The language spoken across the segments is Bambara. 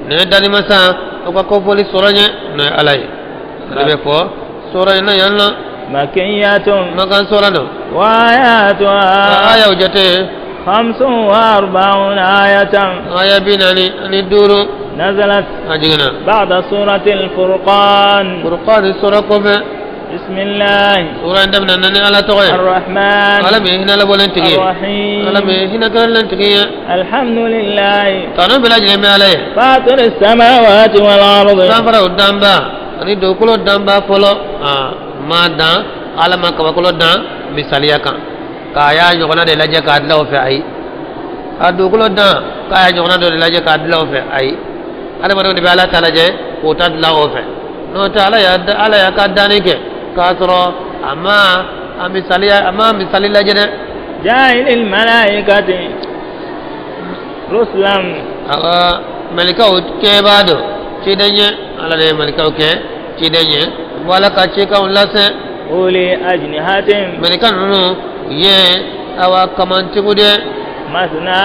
Nin ye danni masa o ka kofɔli sura ye, n'o ye Ala ye. Ale bɛ fɔ sura in na yan na. مكية. Makan sura don. وآياتها Ayaw jate 45 آية. Aya 45. نزلت A jiginna بعد سورة الفرقان. Furqani sura kɔfɛ. بسم الله Sura in daminɛna ni Ala tɔgɔ ye. الرحمن Ala min ye hinɛ labɔlen tigi ye. الرحيم. Ala min ye hinɛ kɛrɛnlen tigi ye. الحمد لله Tanu bɛɛ lajɛlen bɛ Ala ye. فاطر السماوات والأرض. Sanfaraw danba ani dugukolo danba fɔlɔ, aa ma dan Ala ma kabakolo dan misaliya kan k'a y'a ɲɔgɔnna de lajɛ k'a dilan o fɛ, ayi. Ka dugukolo dan k'a y'a ɲɔgɔnna dɔ de lajɛ k'a dilan o fɛ, ayi. Adamadenw de bɛ Ala ta lajɛ k'o ta dilan o fɛ. N'o tɛ, Ala y'a Ala y'a ka danni kɛ k'a sɔrɔ a ma a misaliya, a ma misali lajɛ dɛ. جاعل الملائكة رسلا. Awa, malikaw kɛbaa don ciden ye. Ala de ye malikaw kɛ ciden ye, u b'Ala ka cikanw lase. أولي أجنحة. Malika ninnu, u ye awa kamantigiw de. مثنى.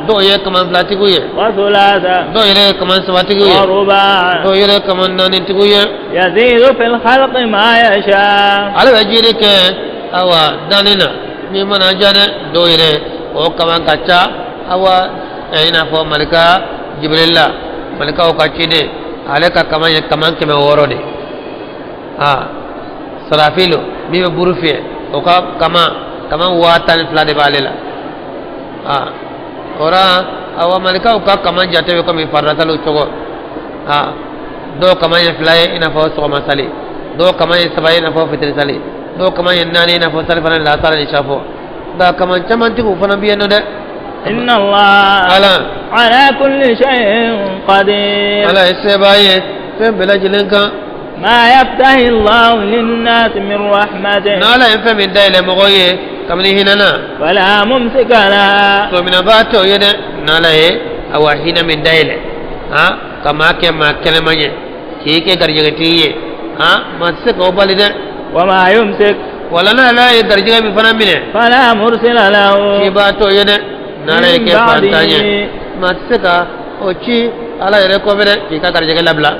Dɔw ye kaman filatigiw ye. وثلاث. Dɔw yɛrɛ ye kaman sabatigiw ye. ورباع. Dɔw yɛrɛ ye kaman naanitigiw ye. يزيد في الخلق ما يشاء. Ale bɛ jiri kɛ awa danni na min mana diya dɛ. Dɔw yɛrɛ o kaman ka ca, awa i n'a fɔ malika Jibirila, malikaw ka ciden, ale ka kaman ye kaman 600 de. Aa, Sarafilu min bɛ buru fiyɛ, o ka kaman 12,000 de b'ale la. Aa, o la awa malikaw ka kaman jate bɛ komi faridasaliw cogo. Aa, dɔw kaman ye fila ye i n'a fɔ sɔgɔma sali, dɔw kaman ye saba ye i n'a fɔ fitiri sali, dɔw kaman ye naani i n'a fɔ sali fana, lasara ni safo. Nka kaman camantigiw fana bɛ yen nɔ dɛ. إن الله Ala على كل شيء قدير. Ala ye sebaa ye fɛn bɛɛ lajɛlen kan. ما يفتح الله للناس من رحمة N'Ala ye fɛn min dayɛlɛ mɔgɔw ye kabini hinɛ na, فلا ممسك لها. Sominaba t'o ye dɛ. N'Ala ye awa hinɛ min dayɛlɛ, han, ka maa kɛ maa kɛnɛma ye, k'i kɛ garijɛgɛtigi ye, han, maa tɛ se k'o bali dɛ. وما يمسك Wala n'Ala ye garijɛgɛ min fana minɛ, فلا مرسل له cibaa t'o ye dɛ. N'Ala ye من kɛ fantan ye, بعده. Maa tɛ se ka o ci Ala yɛrɛ kɔfɛ dɛ, k'i ka garijɛgɛ labila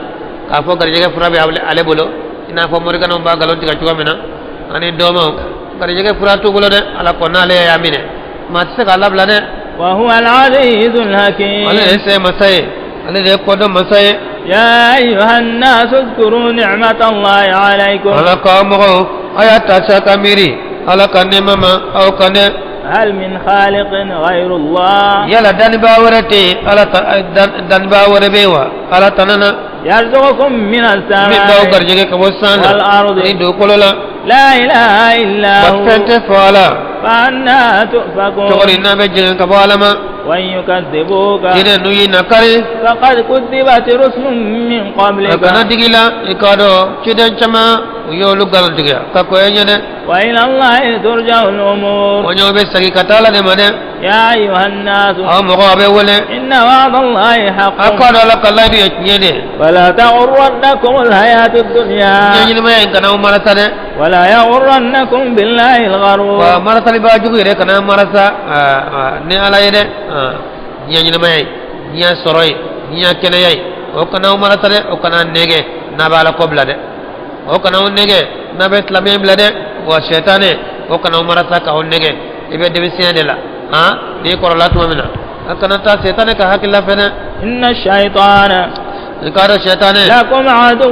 k'a fɔ garijɛgɛ fura bɛ ale bolo, i n'a fɔ morikɛnɛw b'a nkalon tigɛ cogo min na ani dɔmaw. Garijɛgɛ fura t'u bolo dɛ. Ala ko n'ale y'a minɛ, maa tɛ se k'a labila dɛ. وهو العزيز الحكيم. Ale de ye se masa ye, ale de ye kɔdɔn masa ye. يا أيها الناس اذكروا نعمة الله عليكم. Ala ka mɔgɔw, a y'a ta sa ka miiri Ala ka nɛɛma ma aw kan dɛ. هل من خالق غير الله Yala dannibaa wɛrɛ tɛ yen, Ala ta dannibaa wɛrɛ bɛ yen wa Ala tana na, يرزقكم من min b'aw السماء garijɛgɛ ka bɔ san na والأرض؟ ani dugukolo la? لا إله إلا Fɛn هو tɛ fɔ Ala. فأنا تؤفكون. Cogo di n'a bɛ jigin ka bɔ Ala ma? وإن يكذبوك Jinɛ n'u y'i nakari, فقد كذبت رسل من a قبلك. kana digi la, i k'a dɔn ciden caman u y'olu nkalontigiya ka kɔn e ɲɛ dɛ. وإلى الله ترجع الأمور. O ɲɔgɔn bɛ segin ka taa Ala de ma dɛ. يا أيها الناس Aw mɔgɔw, a bɛ wele, إن وعد الله حق. a k'a dɔn Ala ka layidu ye tiɲɛ de ye. فلا تغرنكم الحياة الدنيا. Diɲɛ ɲɛnamaya in kana aw marasa dɛ. ولا يغرنكم بالله الغرور. Wa marasalibaa jugu yɛrɛ kana marasa ni Ala ye dɛ. Diɲɛ ɲɛnamaya ye, diɲɛ sɔrɔ ye, diɲɛ kɛnɛya ye, o kana aw marasa dɛ. O kana nɛgɛ n'a bɛ Ala kɔ bila dɛ. O kana aw nɛgɛ n'a bɛ silamɛya bila dɛ. Wa sɛtanɛ, o kana aw marasa k'aw nɛgɛ. I bɛ denmisɛnya de la, han, n'i kɔrɔla tuma min na, a kana taa sɛtanɛ ka hakilila fɛ dɛ. إن الشيطان I k'a dɔn sɛtanɛ لكم عدو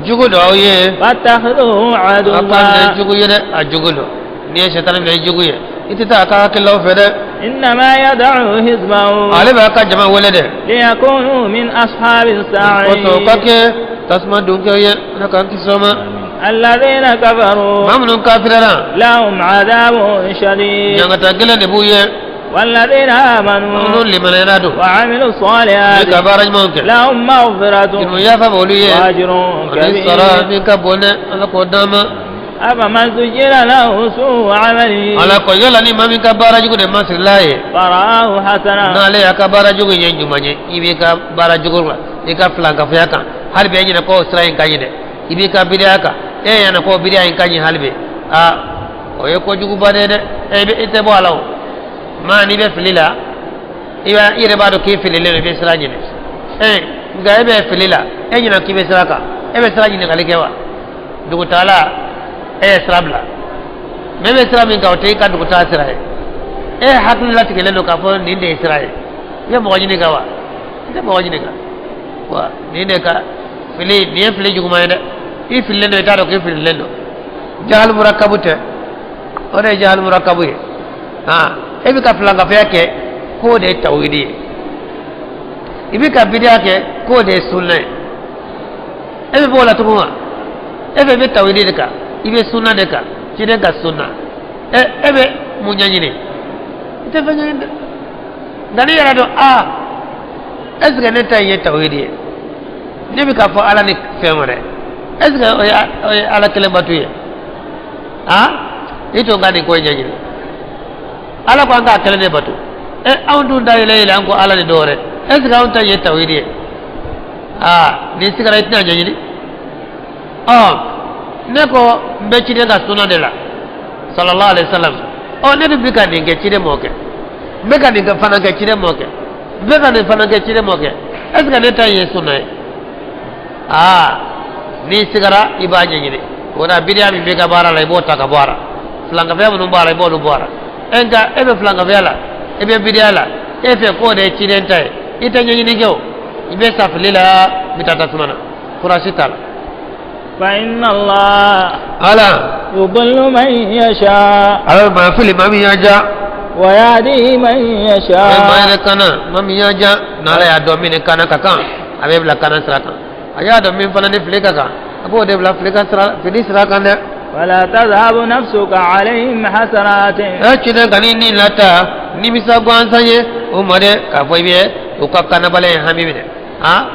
jugu dɔ aw ye, فاتخذوه a k'a minɛ عدوا. jugu ye dɛ. A jugu don. N'i ye sɛtanɛ minɛ jugu ye, i tɛ taa a ka hakililaw fɛ dɛ. إنما يدعو حزبه Ale b'a ka jama wele dɛ ليكونوا من أصحاب kosɔn ka السعير. Kɛ tasuma dunkɛw ye. Ala k'an kisi o ma. الذين كفروا Maa minnu kafirara, لهم عذاب شديد. Ɲangata gɛlɛn de b'u ye. والذين آمنوا Minnu limaniyara don وعملوا ni الصالحات ka baara ɲumanw kɛ, لهم مغفرة jurumu yafa b'olu ye وأجر ani sara كبير. min ka bon dɛ. Ala k'o d'an ma. أفمن زين له سوء عمله Ala ko yala ni maa min ka baara jugu de masirila ye, فرآه حسنا؟ N'ale y'a ka baara jugu ye ɲuman ye, i b'i ka baara jugu la, i ka filankafoya kan hali bi, e ɲinɛ k'o sira in ka ɲi dɛ. I b'i ka biriya kan, e ɲɛna k'o biriya in ka ɲi hali bi. Aa, o ye kojuguba de ye dɛ. E bɛ i tɛ bɔ a la o maa n'i bɛ fili la. I b'a i yɛrɛ b'a dɔn k'i fililen don, i bɛ sira ɲini. Nka e bɛ fili la, e ɲinɛ k'i bɛ sira kan, e bɛ sira ɲininkali kɛ wa? Dugutaala e ye sira bila mɛ, e bɛ sira min kan, o tɛ i ka dugutaa sira ye. E hakili latigɛlen don k'a fɔ nin de ye sira ye, i bɛ mɔgɔ ɲininka wa? I tɛ mɔgɔ ɲininka wa. Nin de ka fili, nin ye fili juguman ye dɛ. I fililen don, i t'a dɔn k'i fililen don. Jahal murakabu tɛ, o de ye jahal murakabu ye. Han, e bɛ ka filankafoya kɛ k'o de ye tawhidi ye, i bɛ ka bidiya kɛ k'o de ye sunna ye. E bɛ bɔ o la tugun wa? E fɛ i bɛ tawhidi de kan, i bɛ sunna de kan, ciden ka sunna. E bɛ mun ɲɛɲini? I tɛ fɛn ɲɛɲini dɛ. Nka n'i yɛrɛ dɔn, aa, est ce que ne ta in ye tawhidi ye? Ne bɛ k'a fɔ Ala ni fɛn wɛrɛ, est ce que o ye Ala kelen batu ye? Aa, i to ka nin ko in ɲɛɲini. Ala ko an k'a kelen de bato. Anw dun da yɛlɛ yɛlɛ, an ko Ala ni dɔ wɛrɛ. Est ce que anw ta ye tawhidi ye? Aa, n'i sigara, i tɛna ɲɛɲini. Ɔ, ne ko n bɛ ciden ka sunna de la, sallallahu alaihi wasallam. Ɔ, ne dun bɛ ka nin kɛ, ciden m'o kɛ. N bɛ ka nin fana kɛ, ciden m'o kɛ. N bɛ ka nin fana kɛ, ciden m'o kɛ. Est ce que ne ta in ye sunna ye? Aa, n'i sigara, i b'a ɲɛɲini. O la, bidiya min b'i ka baara la, i b'o ta ka bɔ a la. Filankafoya minnu b'a la, i b'olu bɔ a la. Nka e bɛ filankafoya la, e bɛ bidiya la, e fɛ k'o de ye ciden ta ye, i tɛ ɲɛɲini kɛ. O i bɛ sa fili la, i bɛ taa tasuma na, fura si t'a la. فإن الله Ala يضل من يشاء. Ala bɛ maa fili, maa min y'a ja. ويهدي من A bɛ maa يشاء. yɛrɛ kana, maa min y'a ja. N'Ala y'a dɔn min ni kana ka kan, a bɛ bila kana sira kan. A y'a dɔn min fana ni fili ka kan, a b'o de bila fili ka sira, fili sira kan dɛ. ولا تذهب نفسك عليهم حسرات. E ciden, ka ni nin lata nimisa gansan ye o ma dɛ, k'a fɔ i bɛ u ka kanabaliya in hami minɛ. Han,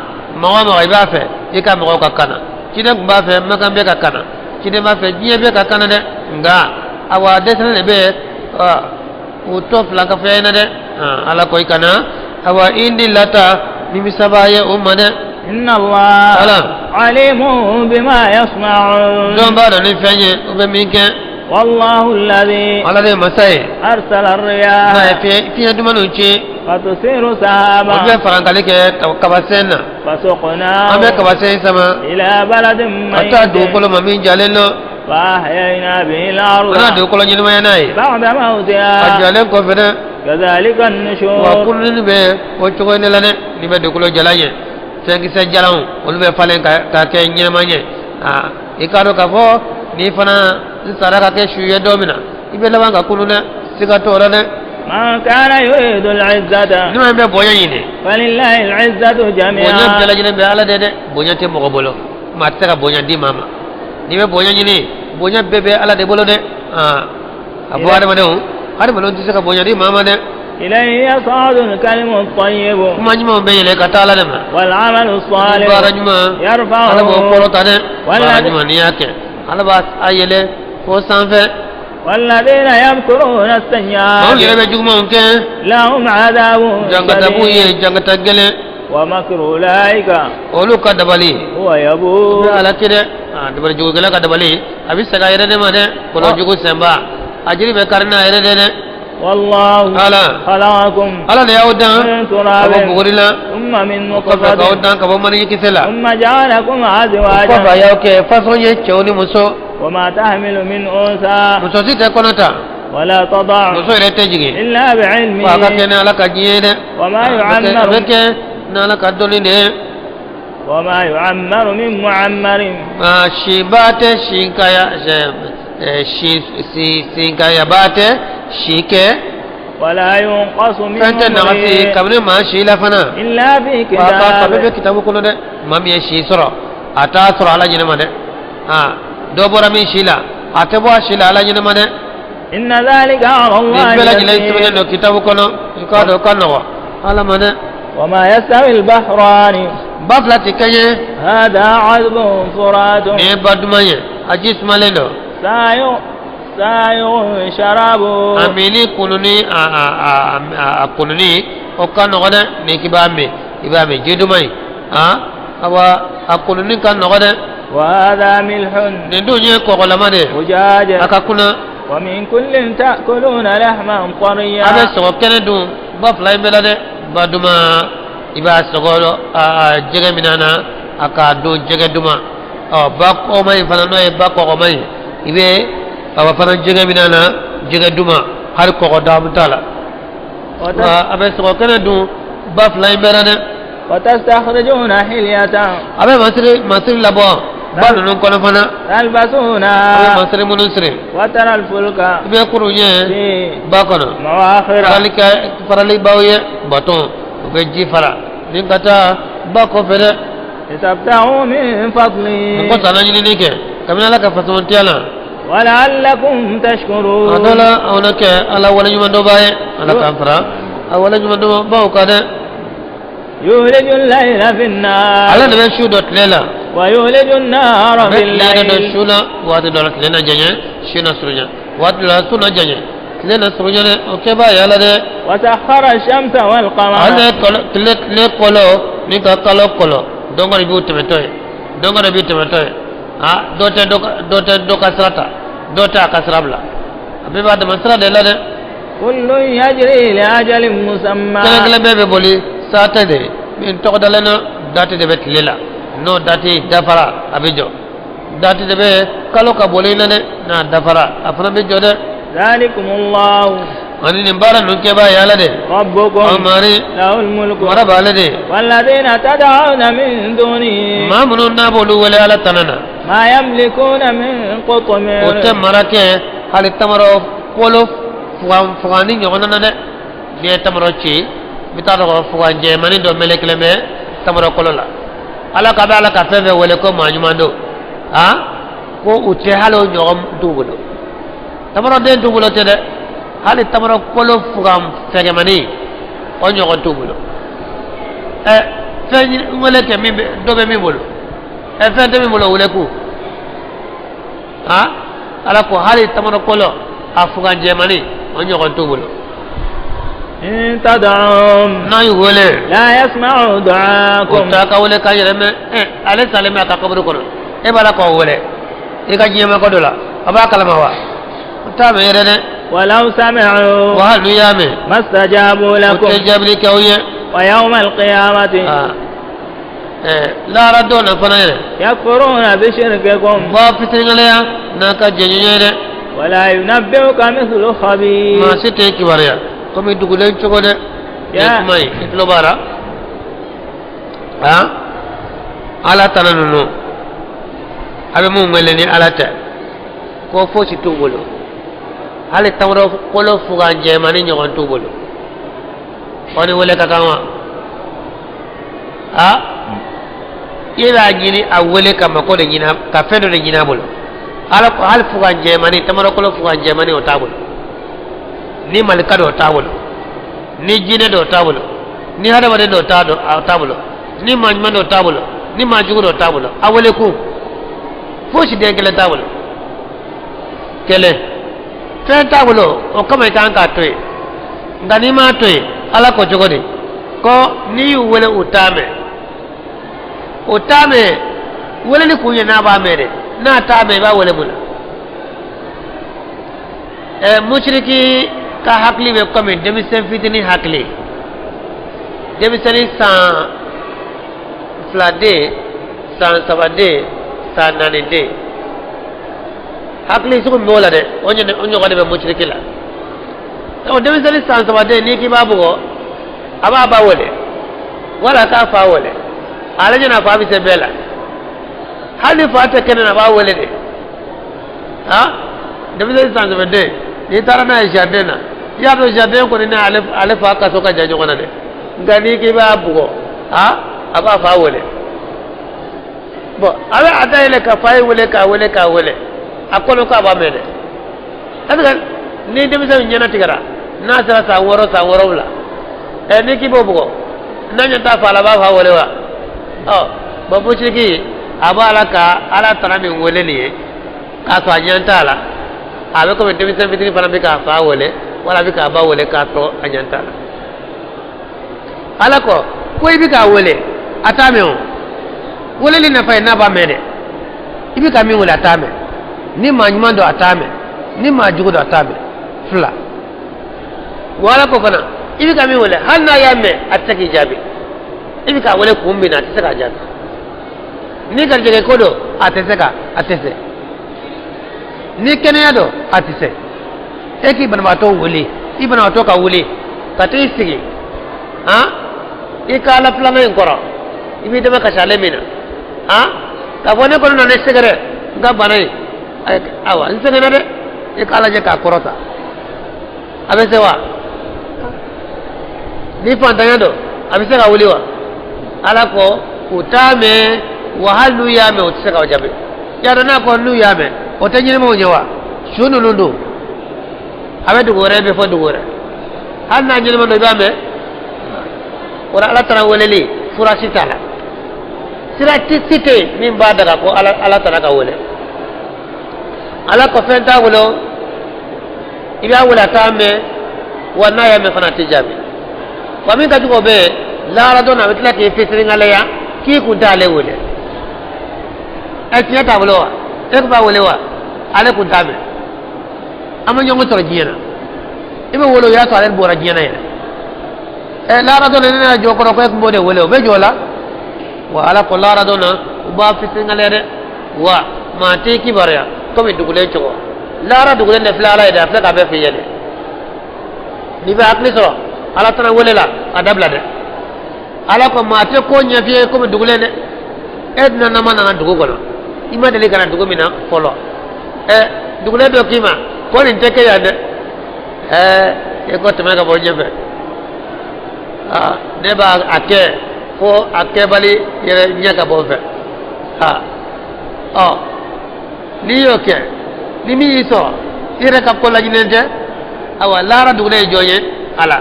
mɔgɔ o mɔgɔ i b'a fɛ i ka mɔgɔw ka kana, ciden tun b'a fɛ Makan bɛɛ ka kana, ciden b'a fɛ diɲɛ bɛɛ ka kana dɛ. Nka awa, dɛsɛlen de bɛ u tɔ filankafoya in na dɛ. Ala ko i kana awa i ni lata nimisaba ye o ma dɛ. إن الله Ala عليم بما يصنعون. Dɔn b'a dɔn ni fɛn ye o bɛ min kɛ. والله الذي Ala de ye masa ye أرسل n'a ye الرياح fiɲɛ dumanw ci. فتثير Olu سحابا bɛ farankali kɛ kabasɛn na. فسقناه An bɛ kabasɛn sama إلى بلد ka taa ميت dugukolo ma min jalen don. فأحيينا به الأرض An na dugukolo ɲɛnamaya n'a ye بعد a موتها jalen kɔfɛ dɛ. كذلك Wa النشور. kununi bɛ o cogo in de la dɛ. N'i bɛ dugukolo jalan ye, fɛnkisɛ jalanw olu bɛ falen ka kɛ ɲɛnama ye. Aa, i k'a dɔn k'a fɔ n'i fana n sara ka kɛ su ye don min na, i bɛ laban ka kunu dɛ, siga t'o la dɛ. من كان يريد العزة Ni ma bɛ bonya ɲini, فلله العزة bonya bɛɛ جميعا. lajɛlen bɛ Ala de dɛ. Bonya tɛ mɔgɔ bolo, maa tɛ se ka bonya di maa ma. N'i bɛ bonya ɲini, bonya bɛɛ bɛ Ala de bolo dɛ. Aa, a fɔ hadamadenw, hadamadenw tɛ se ka bonya di maa ma dɛ. إليه يصعد الكلم الطيب Kuma ɲumanw bɛ yɛlɛ ka taa Ala de ma. والعمل الصالح Baara ɲuman, يرفعه. Ala b'o kɔrɔta dɛ. Baara والذي ɲuman, n'i y'a kɛ, Ala b'a a yɛlɛ fo sanfɛ. والذين يمكرون Maaw السيئات yɛrɛ bɛ jugumanw kɛ, لهم عذاب jangata b'u ye, شديد jangata gɛlɛn. ومكر أولئك Olu ka dabali هو u يبور. bɛ Ala ci dɛ. Aa, dabali jugukɛla ka dabali a bɛ segin a yɛrɛ de ma dɛ. Kɔlɔn jugu senba, a jiri bɛ kari n'a yɛrɛ de dɛ. والله Ala خلقكم Ala de y'aw dan من ka bɔ تراب buguri la, ثم من o kɔfɛ k'aw نطفة dan ka bɔ manijikisɛ la, ثم جعلكم o kɔfɛ a أزواجا. y'aw kɛ fasɔn ye, cɛw ni muso. وما تحمل من أنثى Muso si tɛ kɔnɔ ta, ولا تضع muso yɛrɛ tɛ jigin إلا بعلمه. fo a ka kɛ ni Ala ka diɲɛ ye dɛ. وما A bɛ يعمر kɛ ni Ala ka dɔnni de ye. وما يعمر من معمر. Aa, siba tɛ sinkaya si si sinkayaba tɛ si kɛ. ولا ينقص من Fɛn tɛ nagasi عمره kabini maa si la fana إلا في wa a ka kafe bɛ كتاب. Kitabu kɔnɔ dɛ. Maa min ye si sɔrɔ, a t'a sɔrɔ Ala ɲɛnama dɛ. Aa, dɔ bɔra min si la, a tɛ bɔ a si la Ala ɲɛnama dɛ. إن ذلك على Nin الله bɛɛ lajɛlen sɛbɛnnen يسير. don kitabu kɔnɔ. I k'a dɔn o ka nɔgɔ Ala ma dɛ. وما يستوي البحران Ba fila tɛ kɛɲɛ. هذا عذب فرات Nin ye ba duman ye, a ji sumalen don. سائغ سائغ شرابه. A minni kununi, a kununi o ka nɔgɔ dɛ. N'i k'i b'a min, i b'a min ji duman ye. A awa, a kununi ka nɔgɔ dɛ. وهذا ملح Nin dun ye kɔgɔlama de ye, أجاج. a ka kunna. ومن كل تأكلون لحما طريا. A bɛ sɔgɔ kɛnɛ dun ba fila in bɛɛ la dɛ. Ba duman, i b'a sɔgɔ a jɛgɛ min na, a k'a dun jɛgɛ duman. Ɔ, ba kɔgɔma in fana, n'o ye ba kɔgɔma ye, i bɛ a fana jɛgɛ min na, jɛgɛ duman, hali kɔgɔ daamu t'a la. Wa a bɛ sɔgɔ kɛnɛ dun ba fila in bɛɛ la dɛ. وتستخرجون حلية. A bɛ masiri masiri labɔ ba ninnu kɔnɔ fana. تلبسونها. A bɛ masiri minnu siri. وترى الفلك. I bɛ kurun ye فيه ba kɔnɔ. مواخر. Farali kɛ, faralibaw ye, baton, u bɛ ji fara ni ka taa ba kɔfɛ dɛ. لتبتغوا من فضله. Mɔgɔ tana ɲinini kɛ kabini Ala ka fasamantiya la. ولعلكم A dɔ تشكرون. la, aw na kɛ Ala waleɲumandɔnbaa ye. Ala k'an fara a waleɲumandɔnbaw kan dɛ. يولج الليل في النهار. Ala de bɛ su don tile la. ويولج النهار A bɛ في tile yɛrɛ don الليل. su la. Waati dɔ la, tile na janya, su na surunya. Waati dɔ la, su na janya, tile na surunya dɛ. O kɛbaa ye Ala dɛ. وسخر الشمس والقمر. Ale ye kɔlɔ tile tile kɔlɔ ni ka kalo kɔlɔ. Don dɔ de b'u tɛmɛtɔ ye, don dɔ de b'u tɛmɛtɔ ye. Ah, dɔ tɛ dɔ ka dɔ tɛ dɔ ka sira ta, dɔ tɛ a ka sira bila. A bɛɛ b'a dama sira de la dɛ. كل يجري لأجل مسمى. Kelen kelen bɛɛ bɛ boli saate de min tɔgɔ dalen na. Date de bɛ tile la, n'o date dafara, a bɛ jɔ. Date de bɛ kalo ka boli na dɛ, n'a dafara, a fana bɛ jɔ dɛ. ذلكم الله. Ani nin baara ninnu kɛbaa ye Ala de. ربكم. Mari له الملك. mara b'ale de. والذين تدعون من دونه. Maa minnu n'a b'olu wele Ala tana na, ما يملكون من قطمير. o tɛ mara kɛ hali tamaro kolo fugan fugani ɲɔgɔn na dɛ. N'i ye tamaro ci, i bɛ taa sɔrɔ fugan jɛmani dɔ melekelen bɛ tamaro kolo la. Ala ka bɛ Ala ka fɛn fɛn wele ko maa ɲuman don, ah, ko u tɛ hali o ɲɔgɔn t'u bolo. Tamaro den t'u bolo tɛ dɛ, hali tamaro kolo fugan fɛgɛmani, o ɲɔgɔn t'u bolo. Ɛ, fɛn wele kɛ min bɛ dɔ bɛ min bolo, ɛ, fɛn tɛ min bolo, o wele ko ah. Ala ko hali tamaro kolo a fugan jɛmani, o ɲɔgɔn t'u bolo. إن تدعوهم N'a y'u wele, لا يسمعوا o دعاءكم. t'a ka wele k'a yɛrɛ mɛn. Ɛ, ale salen bɛ a ka kaburu kɔnɔ, e b'a la k'o wele i ka diɲɛmako dɔ la, a b'a kalama wa? O t'a mɛn yɛrɛ dɛ. ولو سمعوا Wa hali n'u y'a mɛn, ما استجابوا o لكم. tɛ jaabili kɛ aw ye. ويوم القيامة Aa, ɛ, lahara don na fana yɛrɛ, يكفرون بشرككم. ba fitiriŋaleya n'a ka jɛɲɔgɔn ye dɛ. ولا ينبئك مثل خبير. Maa si tɛ kibaruya komi dugulen cogo dɛ. Nin Ya. kuma in, i tulo b'a la. Han, Ala tana ninnu, a bɛ mun wele ni Ala tɛ, ko fosi t'u bolo, hali tamaro kolo fugan jɛmani ɲɔgɔn t'u bolo. O ni wele ka kan wa? A i b'a ɲini a wele ka mako de ɲini, ka fɛn dɔ de ɲini a bolo. Ala ko hali fugan jɛmani, tamaro kolo fugan jɛmani, o t'a bolo. Ni malika dɔ t'a bolo, ni jinɛ dɔ t'a bolo, ni hadamaden dɔ t'a dɔ a t'a bolo, ni maa ɲuman dɔ t'a bolo, ni maa jugu dɔ t'a bolo. A wele kun, fosi den kelen t'a bolo, kelen fɛn t'a bolo. O kama i kan k'a to yen. Nka n'i m'a to yen, Ala ko cogo di? Ko n'i y'u wele, u t'a mɛn, u t'a mɛn. Weleli kun ye n'a b'a mɛn de. N'a t'a mɛn, i b'a wele mun na? Ɛ, musiriki ka hakili bɛ komi denmisɛn fitinin hakili, denmisɛnnin san 2 den, san 3 den, san 4 den, hakili sugu min b'o la dɛ, o ɲɔgɔn de bɛ musiriki la. O denmisɛnnin san 3 den, n'i k'i b'a bugɔ, a b'a ba wele wala k'a fa wele. Ale ɲɛna fa bɛ se bɛɛ la. Hali ni fa tɛ kɛnɛ na, a b'a wele de. Ha, denmisɛnnin san 3 den, n'i taara n'a ye jardin na, i y'a dɔn jardin kɔni ni ale fa kaso ka jan ɲɔgɔn na dɛ. Nka n'i k'i b'a bugɔ, ha, a b'a fa wele. Bɔn, a bɛ a dayɛlɛ ka fa ye wele, k'a wele, k'a wele, a kɔnɔ ko a b'a mɛn dɛ. Est ce que ni denmisɛnnin ɲɛna tigɛra, n'a sera san 6, san 7, ɛ, n'i k'i b'o bugɔ, n'a ɲɛ t'a fa la, a b'a fa wele wa? Ɔ bɔn, musiriki a b'a la ka Ala tana min wele nin ye k'a sɔrɔ a ɲɛ t'a la, a bɛ komi denmisɛn fitinin fana bɛ k'a fa wele wala a bɛ k'a ba wele k'a sɔrɔ a ɲɛ t'a la. Ala ko ko i bɛ k'a wele, a t'a mɛn. O weleli nafa ye n'a b'a mɛn dɛ. I bɛ ka min wele, a t'a mɛn. Ni maa ɲuman don, a t'a mɛn. Ni maa jugu don, a t'a mɛn. Fila, wala ko fana I bɛ ka min wele, hali n'a y'a mɛn, a tɛ se k'i jaabi. I bɛ k'a wele kun min na, a tɛ se k'a jaabi. Ni garijɛgɛ ko don, a tɛ se ka, a tɛ se. Ni kɛnɛya don, a tɛ se. E k'i banabaatɔ wele, i banabaatɔ ka wele ka t'i sigi, han, i ka ala filanan in kɔrɔ, i b'i dɛmɛ kasi ale min na, han, k'a fɔ ne kɔni nana ne sɛgɛrɛ n ka bana in, ayiwa, n sɛgɛnna dɛ. I k'a lajɛ k'a kɔrɔta, a bɛ se wa? Ni fantanya don, a bɛ se ka wuli wa? Ala ko u t'a mɛn wa, hali n'u y'a mɛn, u tɛ se k'o jaabi. Y'a dɔn n'a ko n'u y'a mɛn, o tɛ ɲɛnɛmaw ye wa? Su ninnu don, a bɛ dugu wɛrɛ, bɛ fɔ dugu wɛrɛ. Hali n'a ɲɛnɛma don, i b'a mɛn. O la, Ala tana weleli, fura si t'a la, sira ti si tɛ yen min b'a daga ko Ala tana ka wele. Ala ko fɛn t'a bolo, i b'a wele, a t'a mɛn wa, n'a y'a mɛn fana, a tɛ jaabi wa. Min ka jugu, o bɛ yen lahara don na, a bɛ tila k'i fitiriŋaleya k'i kun t'ale wele. Ɛ, tiɲɛ t'a bolo wa? E kun b'a wele wa? Ale kun t'a mɛn. An ma ɲɔgɔn sɔrɔ diɲɛ na, i bɛ wele, o y'a sɔrɔ ale bɔra diɲɛ na yɛrɛ. Ɛ, lahara don na, ne nana jɔ kɔrɔ ko e kun b'o de wele, o bɛ jɔ o la wa? Ala ko lahara don na, u b'a fitiriŋaleya dɛ. Wa maa t'i kibaruya komi dugulen cogo. Lahara dugulen de filɛ Ala ye dɛ, a filɛ k'a bɛɛ f'i ye dɛ. N'i bɛ hakili sɔrɔ Ala tana wele la, a dabila dɛ. Ala ko maa tɛ ko ɲɛf'i ye komi dugulen dɛ. E dunanama nana dugu kɔnɔ, i ma deli ka na dugu min na fɔlɔ. Ɛ, dugulen dɔ k'i ma ko nin tɛ kɛ yan dɛ. Ɛɛ, e ko tɛmɛ ka bɔ ɲɛfɛ. Aa, ne b'a a kɛ fo a kɛbali yɛrɛ ɲɛ ka bɔ n fɛ. Aa, ɔ, n'i y'o kɛ, ni min y'i sɔrɔ, i yɛrɛ ka ko laɲininen tɛ. Awa, lahara dugulen ye jɔn ye? Ala.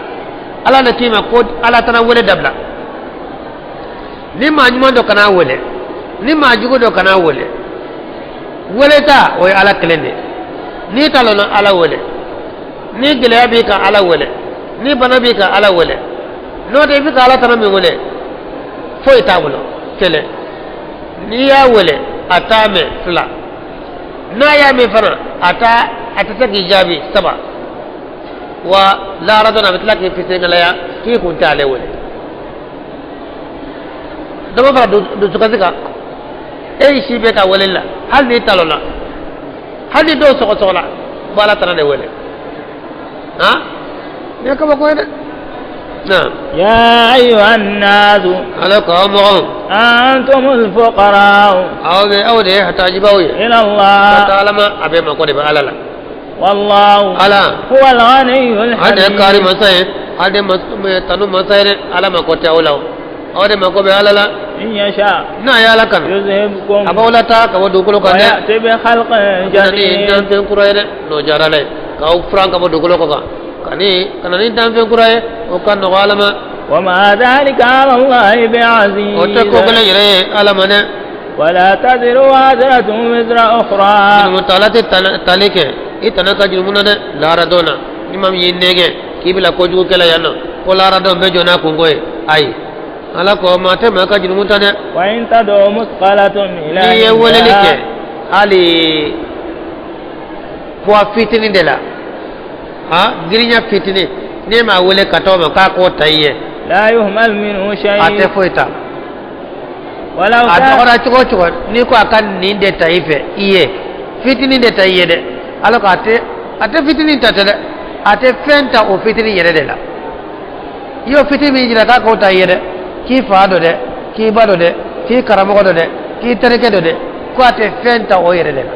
Ala de k'i ma ko Ala tana wele dabila. Ni maa ɲuman dɔ kana wele, ni maa jugu dɔ kana wele. Wele ta, o ye Ala kelen de ye. N'i ta lɔnna, Ala wele. Ni gɛlɛya b'i kan, Ala wele. Ni bana b'i kan, Ala wele. N'o tɛ, i bɛ ka Ala tana min wele, foyi t'a bolo. Kelen, n'i y'a wele, a t'a mɛn. Fila, n'a y'a mɛn fana, a t'a, a tɛ se k'i jaabi. Saba wa, lahara don a bɛ tila k'i fitiriŋalaya k'i kun t'ale wele. Dɔ bɛ fara dusukasi kan. E y'i si bɛɛ ka wele la, hali n'i talonna, hali ni dɔw sɔgɔsɔgɔla, u b'Ala tana de wele. Han, nin ye kabako ye dɛ. Naam. يا أيها الناس. Ala ko aw mɔgɔw. أنتم الفقراء. Aw bɛ, aw de ye hatajibaw ye. إلى ka الله. Taa Ala ma, a bɛ mako de bɛ Ala la. والله Ala هو الغني ale de ye kaari الحميد. masa ye, ale de tanu masa ye dɛ. Ala mako tɛ aw la o, aw de mako bɛ Ala la. إن يشاء N'a ye Ala kanu, يذهبكم a b'aw la taa ka bɔ dugukolo kan dɛ. ويأتي بخلق Na ni جديد. danfɛn kura ye dɛ, n'o diyara Ala ye k'aw furan ka bɔ dugukolo kɔ kan, ka na ni danfɛn kura ye, o ka nɔgɔ Ala ma. وما ذلك على الله بعزيز. O tɛ ko gɛlɛn yɛrɛ ye Ala ma dɛ. ولا تزر وازرة وزر أخرى. Jurumutala tɛ tali kɛ i tana ka jurumu na dɛ. Lahara don na, ni maa min y'i nɛgɛ k'i bila kojugu kɛlɛ yan nɔ, ko lahara don bɛ jɔ n'a kunko ye, ayi, Ala ko maa tɛ maa ka jurumu ta dɛ. وإن تدع مثقلة إلى N'i ye weleli kɛ حملها hali poids fitinin de la, ha, girinya fitinin, n'e m'a wele ka taa o ma k'a k'o ta i ye, لا يهمل منه a شيء. tɛ foyi ta. ولو A كان dɔgɔra cogo o cogo, n'i ko a ka nin de ta i fɛ i ye, fitinin de ta i ye dɛ, Ala ko a tɛ fitinin ta tɛ dɛ, a tɛ fɛn ta o fitinin yɛrɛ de la. I y'o fitinin min jira k'a k'o ta i ye dɛ, k'i fa dɔ dɛ, k'i ba dɔ dɛ, k'i karamɔgɔ dɔ dɛ, k'i terikɛ dɔ dɛ, ko a tɛ fɛn ta o yɛrɛ de la.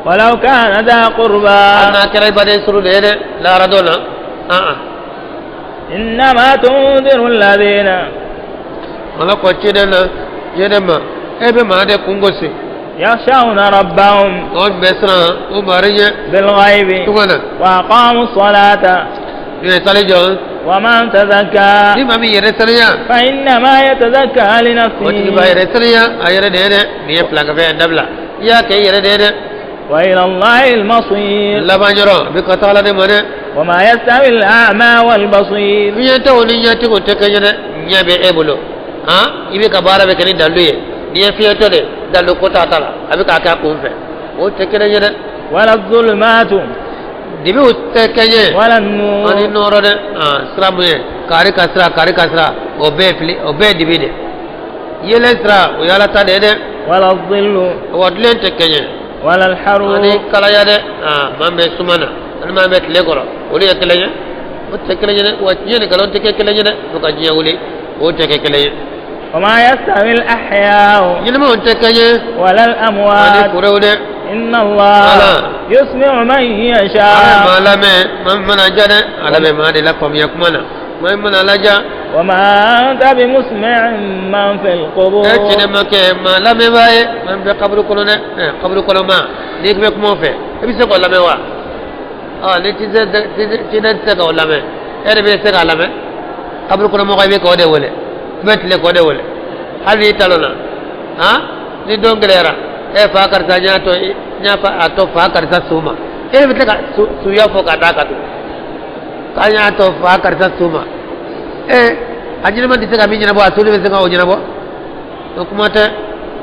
ولو كان ذا قربى. Hali n'a kɛra i baden suru de ye dɛ, lahara don na, an an. إنما تنذر الذين Ala ko ciden na, ciden ma, e bɛ maa de kun gosi. يخشون ربهم O bɛ siran o mari ɲɛ. بالغيب. Cogo na. وأقاموا الصلاة. N'u ye sali jɔ. ومن تزكى Ni maa min yɛrɛ saniya, فإنما يتزكى o tigi b'a لنفسه. yɛrɛ saniya a yɛrɛ de ye dɛ. N'i ye filankafɛn dabila, i y'a kɛ i yɛrɛ de ye dɛ. وإلى الله المصير. Laban yɔrɔ a bɛ ka taa Ala de ma dɛ. وما يستوي الأعمى والبصير. Fiɲɛtɔw ni ɲɛtigiw tɛ kɛ ɲɛ dɛ. Ɲɛ bɛ e bolo, han, i bɛ ka baara bɛ kɛ ni dalu ye. N'i ye fiɲɛtɔ de, dalu ko t'a ta la, a bɛ k'a kɛ a kun fɛ, o tɛ kelen ye dɛ. ولا الظلمات. Dibiw tɛ kɛɲɛ ولا النور. Ani nɔɔrɔ dɛ. Sira mun ye kari ka sira, kari ka sira, o bɛɛ ye fili, o bɛɛ ye dibi de. Yeelen sira, o ye Ala ta de ye dɛ. ولا الظل. Wa tilen tɛ kɛɲɛ ولا الحرور. Ani kalaya dɛ. Maa min bɛ suma na ani maa min bɛ tile kɔrɔ, olu ye kelen ye? O tɛ kelen ye dɛ. Wa tiɲɛ ni nkalon tɛ kɛ kelen ye dɛ, fo ka diɲɛ wuli, o tɛ kɛ kelen ye. وما يستوي الأحياء Ɲɛnamaw tɛ kɛɲɛ ولا ani الأموات. kurew dɛ. إن الله Ala. يسمع من Ala ye يشاء. maa lamɛn, maa min mana ja dɛ, Ala bɛ maa de lafaamuya kuma na, maa min mana laja. وما أنت بمسمع من في القبور. E ciden ma kɛ maa lamɛnbaa ye maa min bɛ kaburu kɔnɔ dɛ. Kaburu kɔnɔ maa, n'i bɛ kuma o fɛ, i bɛ se k'o lamɛn wa? Ni ciden tɛ se k'o lamɛn, e de bɛ se k'a lamɛn. Kaburu kɔnɔ mɔgɔ, i bɛ k'o de wele, i bɛ tile k'o de wele, hali n'i talonna han, ni don gɛlɛyara, e fa karisa, n y'a to, n y'a fa a to fa karisa su ma, e bɛ tila ka suya fɔ ka d'a kan tugun k'an y'a to fa karisa su ma. A ɲɛnama tɛ se ka min ɲɛnabɔ, a su de bɛ se ka o ɲɛnabɔ, o kuma tɛ.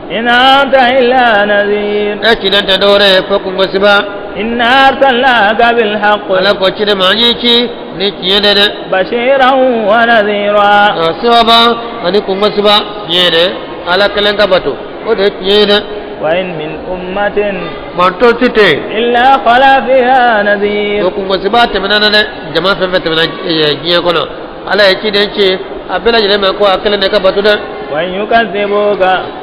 إن أنت إلا نذير. E ciden tɛ dɔwɛrɛ ye fo kungosiba. إنا أرسلناك بالحق. Ala ko ciden ma, an y'i ci ni tiɲɛ de dɛ. بشيرا ونذيرا. Sewaba ani kungosiba, tiɲɛ dɛ, Ala kelen ka bato, o de ye tiɲɛ ye dɛ. وإن من أمة Mantɔ si tɛ yen إلا خلا فيها نذير. O kungosiba tɛmɛna na dɛ. Jama fɛn fɛn tɛmɛna diɲɛ kɔnɔ, Ala ye ciden ci a bɛɛ lajɛlen ma ko a kelen de ka bato dɛ. وإن يكذبوك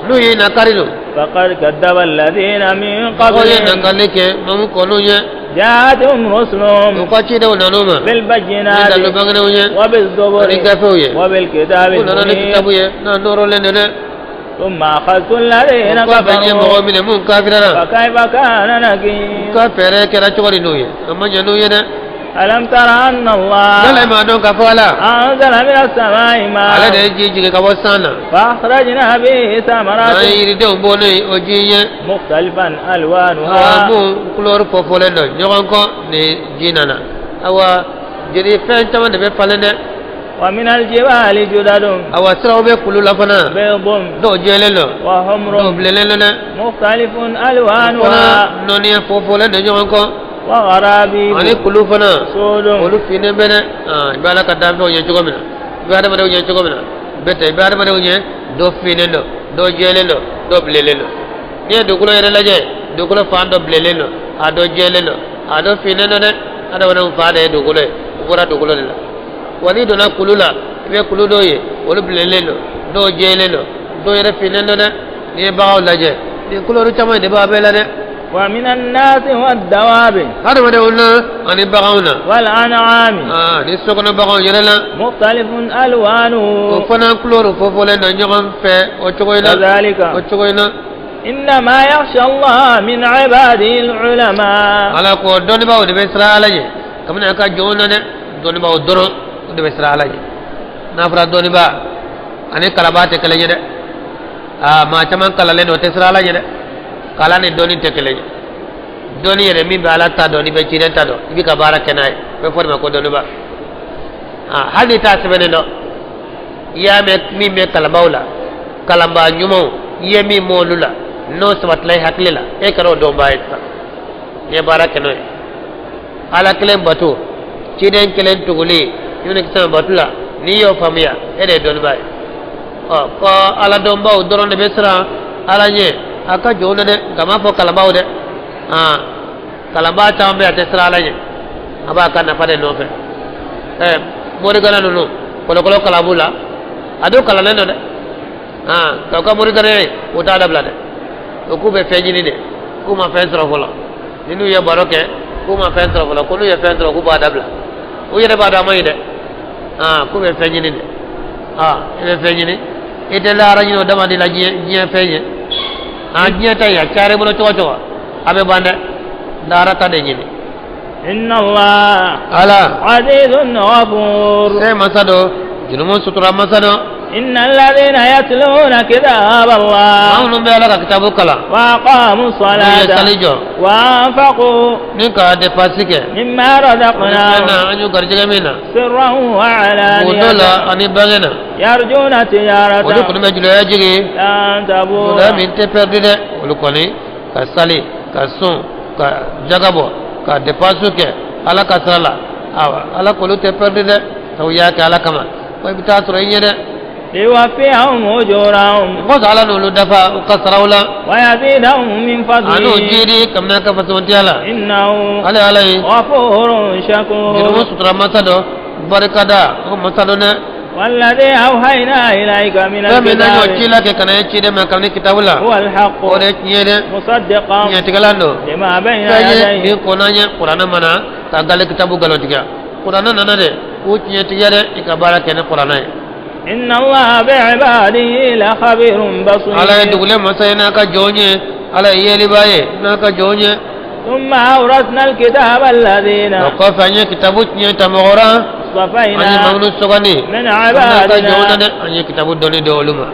N'u y'i nakari don, فقد كذب الذين من mɔgɔw ye قبلهم. nakali kɛ mamu kɔn'u ye. جاءتهم رسلهم U ka cidenw nan'u ma ni بالبينات dalu bangenenw ye وبالزبر ani gafew ye. وبالكتاب U nana ni المنير. kitabu ye n'a nɔrɔlen don dɛ. ثم أخذت الذين O kɔfɛ n ye mɔgɔw كفروا minɛ mun kafirara. فكيف كان U نكير؟ ka fɛɛrɛ kɛra cogo di n'u ye? A ma ɲɛ n'u ye dɛ. ألم تر أن الله N'ale m'a dɔn k'a fɔ Ala أنزل من السماء ale de ماء ye ji jigin ka bɔ san na, فأخرجنا به n'an ثمرات ye yiridenw bɔ n'o ye o ji ye مختلفا awa ألوانها. mun kulɔri fɔfɔlen don ɲɔgɔn kɔ ni ji nana. Awa jiri fɛn caman de bɛ falen dɛ. ومن الجبال جدد Awa siraw bɛ kulu la fana. بيض Dɔw jɛlen don, وحمر dɔw bilennen don dɛ. مختلف Fana ألوانها. nɔɔniya fɔfɔlen don ɲɔgɔn kɔ. وغرابيب Ani kulu fana, سود. olu finnen bɛ dɛ. I bɛ Ala ka danfɛnw ye cogo min na, i bɛ adamadenw ye cogo min na, bɛɛ tɛ, i bɛ adamadenw ye, dɔ finnen don, dɔ jɛlen don, dɔ bilennen don. N'i ye dugukolo yɛrɛ lajɛ, dugukolo fan dɔ bilennen don, a dɔ jɛlen don, a dɔ finnen don dɛ. Adamadenw fa de ye dugukolo ye, u bɔra dugukolo de la. Wa n'i donna kulu la, i bɛ kulu dɔw ye, olu bilennen don, dɔw jɛlen don, dɔw yɛrɛ finnen don dɛ. N'i ye baganw lajɛ, nin kulɔri caman de b'a bɛɛ la dɛ. ومن الناس والدواب Hadamadenw na ani baganw na والأنعام ni sokɔnɔ baganw yɛrɛ la, مختلف ألوانه. O fana kulɔri fɔfɔlen don ɲɔgɔn fɛ o cogo in na. كذلك O cogo in na. إنما يخشى الله من عباده العلماء. Ala ko dɔnnibaaw de bɛ siran Ala ɲɛ kabini a ka jɔnw na dɛ. Dɔnnibaaw dɔrɔn, o de bɛ siran Ala ɲɛ. N'a fɔra dɔnnibaa ani kalanbaa tɛ kelen ye dɛ. Maa caman kalanlen don, o tɛ siran Ala ɲɛ dɛ. Kalan ni dɔnni tɛ kelen ye. Dɔnni yɛrɛ, min bɛ Ala ta dɔn, n'i bɛ ciden ta dɔn, i bɛ ka baara kɛ n'a ye, o bɛ fɔ de ma ko dɔnnibaa. Hali n'i t'a sɛbɛnnen dɔn, i y'a mɛn min bɛ kalanbaaw la, kalanbaa ɲumanw, i ye min mɔn olu la, n'o sabatila i hakili la, e kɛra o dɔnbaa ye sisan, i ye baara kɛ n'o ye. Ala kelen bato, ciden kelen tuguli, i bɛna kisɛ bato la, n'i y'o faamuya, e de ye dɔnnibaa ye. Ɔ ko Ala dɔnbaaw dɔrɔn de bɛ siran Ala ɲɛ a ka jɔnw na dɛ, nka m'a fɔ kalanbaaw dɛ. Kalanbaa caman bɛ yen, a tɛ siran Ala ɲɛ, a b'a ka nafa de nɔfɛ. Morigana ninnu, kɔlɔkɔlɔ kalan b'u la, a dɔw kalannen don dɛ. Nka u ka morigana ye, u t'a dabila dɛ. O k'u bɛ fɛn ɲini de, k'u ma fɛn sɔrɔ fɔlɔ. Ni n'u ye baro kɛ, k'u ma fɛn sɔrɔ fɔlɔ, ko n'u ye fɛn sɔrɔ, k'u b'a dabila. U yɛrɛ b'a dɔn a ma ɲi dɛ. K'u bɛ fɛn ɲini de. I bɛ fɛn ɲini, i tɛ lahara ɲini, o dama de la diɲɛ diɲɛ fɛn ye. Diɲɛ ta in, a cayara i bolo cogo o cogo, a bɛ ban dɛ. Lahara ta de ɲini. إن الله Ala عزيز غفور. Se masa dɔ, jurumu sutura masa dɔ. إن الذين يتلون كتاب الله Maa minnu bɛ Ala ka kitabu kalan, وأقاموا n'u ye الصلاة sali jɔ, وأنفقوا ni ka dépense kɛ مما ni fɛn na رزقناهم an y'u garijɛgɛ min na سرا gundo la وعلانية ani bange na, يرجون olu تجارة kɔni bɛ juluya jigin لن تبور. juluya min tɛ pɛrɛdi dɛ. Olu kɔni ka sali, ka sun, ka jaga bɔ, ka dépense kɛ. Ala ka sira la, awa Ala k'olu tɛ pɛrɛdi dɛ, sabu i y'a kɛ Ala kama, ko i bɛ taa sɔrɔ i ɲɛ dɛ. ليوفيهم أجورهم. Kosɔn Ala n'olu dafa u ka saraw la. ويزيدهم من A n'o فضله. jiidi kabini a ka fasamantiya la. إنه Ale Ala ye غفور شكور. Jurumu sutura masa dɔ, barikada o masa dɔ dɛ. والذي أوحينا إليك من Fɛn min n'an y'o ci الكتاب la kɛ ka na ye ciden ma kabini kitabu la, هو الحق o de ye tiɲɛ ye dɛ, مصدقا tiɲɛtigɛlan don. لما بين Fɛn ye يديه. min kɔnna ɲɛ kuranɛ mana ka gale kitabu nkalontigiya, kuranɛ nana de k'u tiɲɛtigiya dɛ, i ka baara kɛ ni kuranɛ ye. إن الله بعباده لخبير Ala ye بصير. dugulen masa ye n'a ka jɔn ye, Ala ye yeliba ye n'a ka jɔn ye. ثم أورثنا الكتاب الذين O kɔfɛ an ye kitabu tiɲɛ ta mɔgɔ ra, an ye اصطفينا maa minnu sugandi من an n'a ka jɔnw na عبادنا. dɛ, an ye kitabu dɔnni di olu ma.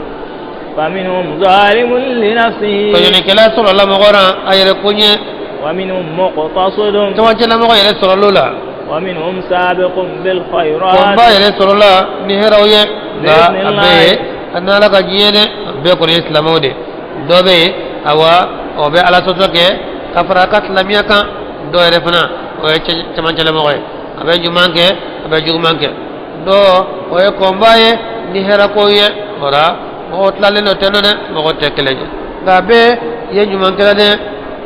فمنهم ظالم لنفسه. Tɔɲɔnikɛla sɔrɔla mɔgɔ ra a yɛrɛ ko ɲɛ. ومنهم مقتصد. Cɛmancɛlamɔgɔ yɛrɛ sɔrɔl'o la. ومنهم سابق بالخيرات. Kɔnba yɛrɛ sɔrɔla ni hɛrɛw ye, nka a bɛɛ ye a n'Ala ka diɲɛ dɛ, a bɛɛ kɔni ye silamɛw de. Dɔ bɛ yen, awa o bɛ Ala sɔsɔ kɛ ka fara a ka silamɛya kan, dɔ yɛrɛ fana o ye cɛmancɛlamɔgɔ ye, a bɛ ɲuman kɛ, a bɛ juguman kɛ, dɔ o ye kɔnba ye ni hɛrɛ ko ye. O la mɔgɔ tilalen dɔ tɛ nɔ dɛ, mɔgɔ tɛ kelen ye, nka a bɛɛ ye ɲumankɛla dɛ.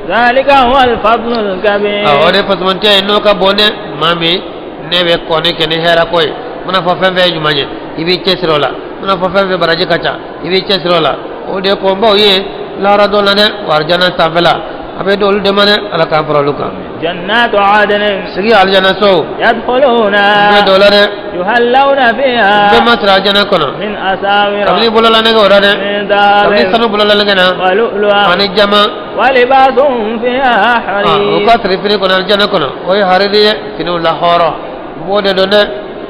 ذلك هو الفضل الكبير. O de fasamantiya ye n'o ka bon dɛ. Maa min ne bɛ kɔnni kɛ ni hɛrɛ ko ye, mana fɔ fɛn fɛn ye ɲuman ye, i b'i cɛsiri o la, mana fɔ fɛn fɛn baraji ka ca, i b'i cɛsiri o la, o de ye kɔnbaw ye lahara dɔ la dɛ, wa arijana sanfɛla a bɛ di olu de ma dɛ, Ala k'an fara olu kan. جنات عدن. Sigi arijana so. يدخلونها. Bɛ dɔ la dɛ. يحلون فيها. Bɛɛ ma siri arijana kɔnɔ من أساور. kabini bololanɛgɛ o la dɛ, من kabini ذهب. sanu bololanɛgɛ na ولؤلؤا. ani jama. ولباسهم فيها U حرير. ka siri fini kɔnɔ arijana kɔnɔ, o ye hariri ye, finiw la hɔrɔn u b'o de don dɛ.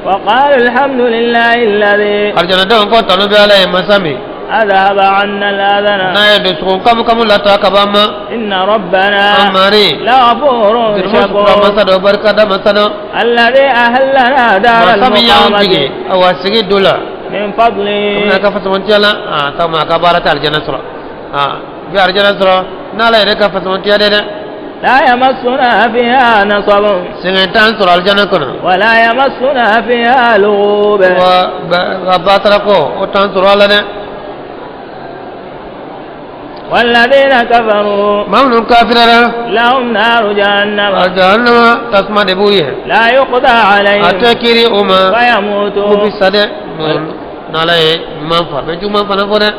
وقالوا الحمد لله الذي Arijanadenw ko tanu bɛ Ala ye, masa min أذهب عنا الأذن. n'a ye dusukun kamu kamu lata ka ban ma. إن ربنا An mari لغفور jurumu sutura شكور. masa dɔ, barika da masa dɔ. الذي أهلنا دار Masa min y'anw المقامة. jigi awa sigi du la من فضله. kabini a ka fasamantiya la, a ta ma a ka baara tɛ arijana sɔrɔ, a bi arijana sɔrɔ n'Ala yɛrɛ ka fasamantiya dɛ dɛ. لا يمسنا فيها نصب. Sɛgɛn t'an sɔrɔ arijana kɔnɔ. ولا يمسنا فيها لغوب. Wa wa batara ko o t'an sɔrɔ a la dɛ. والذين كفروا Maa minnu kafirara, لهم نار جهنم. Jahannama tasuma de b'u ye. لا يقضى A عليهم tɛ kiiri o ma k'u فيموتوا. bi sa dɛ. N'Ala ye ɲuman fɔ, a bɛ juguman fana fɔ dɛ.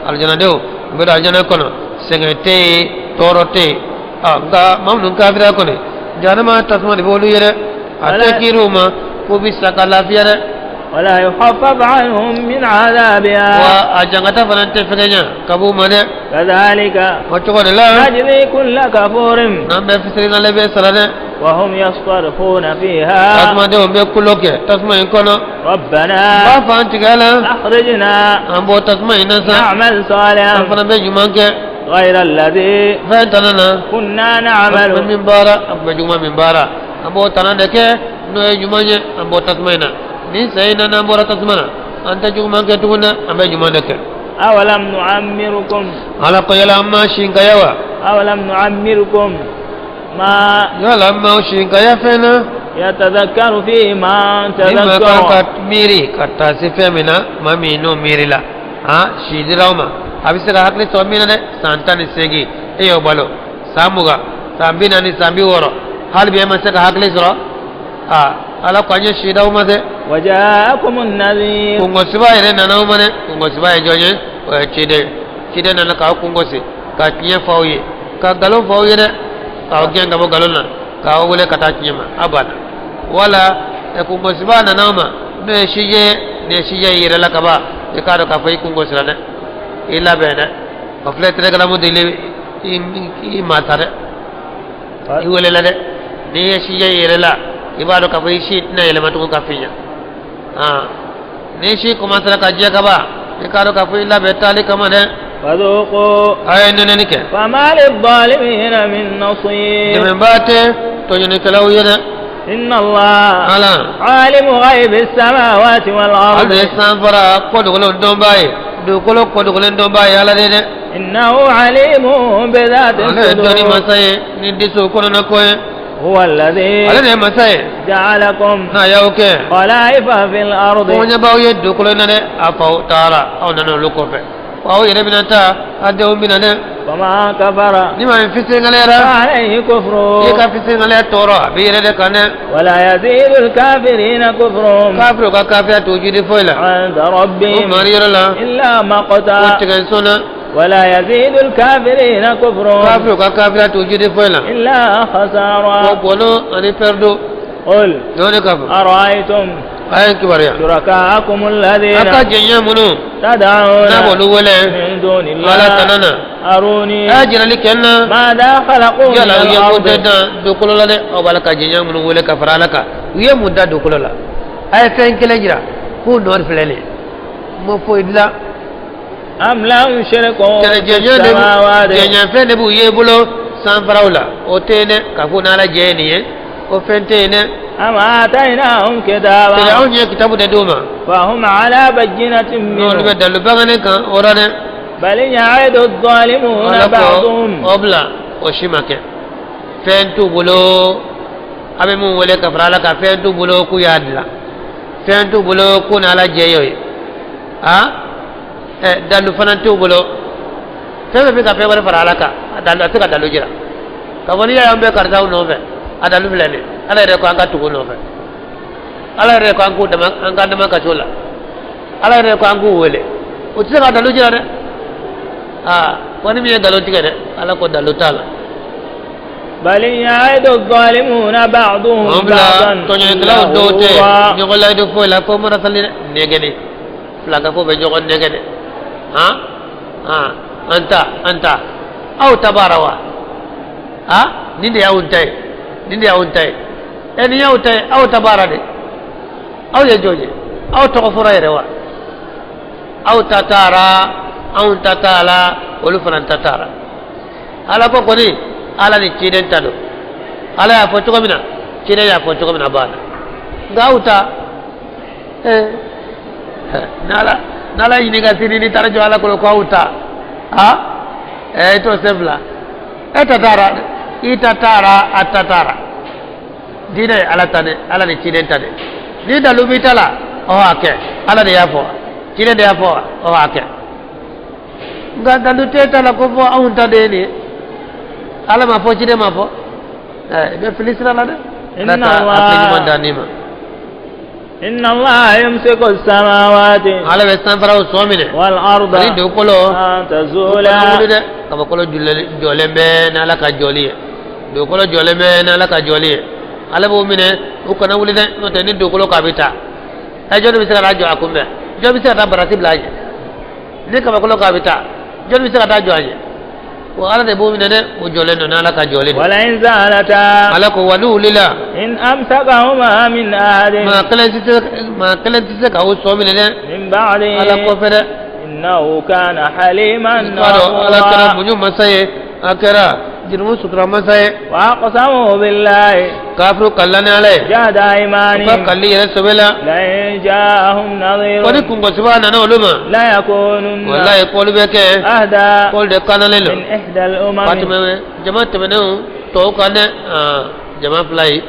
Alijanadenw u bɛ don alijana kɔnɔ, sɛgɛn tɛ yen, tɔɔrɔ tɛ yen. Nka maa minnu kafira kɔni, jahanama tasuma de b'olu ye dɛ, a tɛ kiiri u ma k'u bi sa ka lafiya dɛ. ولا يخفف عنهم من عذابها. Wa a jangata fana tɛ fɛgɛnya ka b'u ma dɛ. كذلك O cogo de la نجزي كل كفور. n'an bɛ fitiriwale bɛ sara dɛ. وهم يصطرخون فيها. Tasumadenw bɛ kulo kɛ tasuma in kɔnɔ. ربنا N b'a fɔ an tigɛ la, أخرجنا an bɔ tasuma in na sa, نعمل an صالحا fana bɛ ɲuman kɛ غير الذي fɛn tana na كنا an tun bɛ نعمل. min baara, an tun bɛ juguman min baara, an b'o tana de kɛ n'o ye ɲuman ye, an bɔ tasuma in na. Nin sen in na, n'an bɔra tasuma na, an tɛ juguman kɛ tuguni dɛ, an bɛ ɲuman de kɛ. أولم نعمركم. Ala ko yala an ma sinkaya wa? أولم نعمركم ما Yala an ma sinkaya fɛn na يتذكر فيه من ni maa kan ka تذكر. miiri ka taa se fɛn min na, maa min n'o miiri la, han si dira o ma, a bɛ se ka hakili sɔrɔ min na dɛ. San 18 e y'o balo, san 20, san 40, san 60, hali bi e ma se ka hakili sɔrɔ. Aa, Ala ko an ye si d'aw ma dɛ. وجاءكم النذير. Kungosiba yɛrɛ nana aw ma dɛ. Kungosiba ye jɔn ye? O ye ciden ye. Ciden nana k'aw kungosi, ka tiɲɛ fɔ aw ye, ka nkalon fɔ aw ye dɛ, k'aw gɛn ka bɔ nkalon na, k'aw wele ka taa tiɲɛ ma, a banna. Wala kungosiba nana aw ma n'o ye sijɛ ye. Ni ye sijɛ y'i yɛrɛ la ka ban, i k'a dɔn k'a fɔ i kungosira dɛ, i labɛn dɛ, o filɛ telegaramu dili i ma ta dɛ, i welela dɛ. N'i ye sijɛ y'i yɛrɛ la, i b'a dɔn k'a fɔ i si tɛna yɛlɛma tugun ka fiɲɛ. Ni si commencera ka jɛ ka ban, i k'a dɔn k'a fɔ i labɛn taali kama dɛ. فذوقوا A ye nɛnɛni kɛ. فما للظالمين من نصير. Dɛmɛbaa tɛ tɔɲɔnikɛlaw ye dɛ. إن الله Ala عالم غيب السماوات ale de والأرض. ye sanfara kɔdogolenw dɔnbaa ye, dugukolo kɔdogolen dɔnbaa ye Ala de dɛ. إنه عليم بذات Ale ye dɔnni الصدور. masa ye ni disiw kɔnɔna ko ye. هو الذي Ale de ye masa ye. جعلكم N'a y'aw kɛ خلائف في الأرض. Koɲɛbaw ye dugukolo in na dɛ. A faw taara, aw nana olu kɔfɛ, aw yɛrɛ bɛna taa, a denw bɛna dɛ. فمن كفر Ni maa min fitiriwaleyara, فعليه كفره. I ka fitiriwaleya tɔɔrɔ a b'i yɛrɛ de kan dɛ. ولا يزيد الكافرين كفرهم Kafiriw ka kafiriya t'u jidi foyi la عند o ربهم mari yɔrɔ la إلا o مقتا. tigɛ sɔn na. ولا يزيد الكافرين كفرهم Kafiriw ka kafiriya t'u jidi foyi la إلا o خسارا. bɔnɔ ani pɛrido. قل N'o de ka fɔ. أرأيتم A ye kibaruya. شركاءكم الذين A ka jɛɲɛ minnu تدعون n'a b'olu wele من دون Ala الله tana na, أروني a ye jirali kɛ n na. ماذا خلقوا من Yala u ye ko الأرض tɛ dan dugukolo la dɛ? Aw b'a la ka jɛɲɛ minnu wele ka fara Ala kan, u ye mun da dugukolo la? A ye fɛn kelen jira k'u nɔ filɛ nin ye, n ma foyi dilan. أم لهم شرك Tɛnɛ في jɛɲɛ de السماوات jɛɲɛ fɛn de b'u ye bolo sanfaraw la, o tɛ yen dɛ. K'a fɔ n'Ala jɛ ye nin ye, o fɛn tɛ yen dɛ. أم آتيناهم Tɛnɛ كتابا anw ye kitabu de d'u ma فهم على بينة n'olu bɛ منه dalu bangenen kan o la dɛ. بل يعد الظالمون Ala ko بعضهم o bila, o si ma kɛ. Fɛn t'u bolo a bɛ mun wele ka fara Ala kan, fɛn t'u bolo k'u y'a dilan, fɛn t'u bolo k'u ni Ala jɛ y'o ye. A ɛ dalu fana t'u bolo. Fɛn fɛn bɛ ka fɛn wɛrɛ fara Ala kan, a dalu a tɛ ka dalu jira k'a fɔ n'i y'a ye an bɛ karisaw nɔfɛ, a dalu filɛ nin ye. Ala yɛrɛ ko an ka tugu nɔfɛ, Ala yɛrɛ ko an k'u dama, an k'an dama ka t'o la, Ala yɛrɛ ko an k'u wele, o tɛ se ka dalu jira dɛ. Aa, ko ni min ye nkalon tigɛ dɛ, Ala ko dalu t'a la. بل يعد الظالمون بعضهم O bila بعضا tɔɲɔlikɛlaw إلا dɔw tɛ غرورا. ɲɔgɔn layidu foyi la fo marasali dɛ, nɛgɛni filakafo bɛ ɲɔgɔn nɛgɛ dɛ. Han han, an ta an ta aw ta baara wa? Han, nin de y'anw ta ye, nin de y'anw ta ye. Ɛ, nin y'aw ta ye, aw ta baara de. Aw ye jɔn ye? Aw tɔgɔ fɔra yɛrɛ wa? Aw ta taara, anw ta t'a la, olu fana ta taara. Ala ko kɔni, Ala ni ciden ta don. Ala y'a fɔ cogo min na, ciden y'a fɔ cogo min na, banna. Nka aw ta n'ala n'ala ɲininka sini, n'i taara jɔ Ala kɔrɔ ko aw ta, ha, i t'o sen fila. E ta taara, i ta taara, a ta taara. Diinɛ ye Ala ta de, Ala ni ciden ta de. Ni dalu b'i ta la, ɔ, a kɛ. Ala de y'a fɔ, ciden de y'a fɔ, ɔ, a kɛ. Nka dalu t'e ta la ko fɔ anw ta de ye nin ye. Ala ma fɔ, ciden ma fɔ, i bɛ fili sira la dɛ. Ala Inna ka hakili ɲuman Allah d'an ma. إن الله يمسك السماوات Ala bɛ sanfaraw sɔn minɛ والأرض ani dugukolo أن o تزولا. kana wuli dɛ. Kabakolo jɔlen bɛ n'Ala ka jɔli ye, dugukolo jɔlen bɛ n'Ala ka jɔli ye. Ala b'o minɛ u kana wuli dɛ, n'o tɛ ni dugukolo k'a bɛ taa, ɛ, jɔnni bɛ se ka taa jɔ a kunbɛn? Jɔn bɛ se ka taa barasi bila a ɲɛ? Ni kabakolo k'a bɛ taa, jɔnni bɛ se ka taa jɔ a ɲɛ? Wa Ala de b'o minɛ dɛ, o jɔlen don n'Ala ka jɔli don. ولئن زالتا Ala ko wa n'u wulila, إن أمسكهما من أحد maa kelen tɛ se ka o sɔn minɛ dɛ من بعده Ala kɔfɛ dɛ. إنه كان حليما I k'a dɔn Ala kɛra غفورا. muɲu masa ye, a kɛra jurumu sutura masa ye. وأقسموا بالله Kafiru kalila ni Ala ye جهد u ka أيمانهم kalili yɛrɛ sɛbɛ la لئن جاءهم نذير ko ni kungosiba nana olu ma, ليكونن walayi, k'olu bɛ kɛ أهدى k'olu de kanalen don من إحدى الأمم. ka tɛmɛ jama tɛmɛnenw tɔw kan dɛ. Jama fila ye,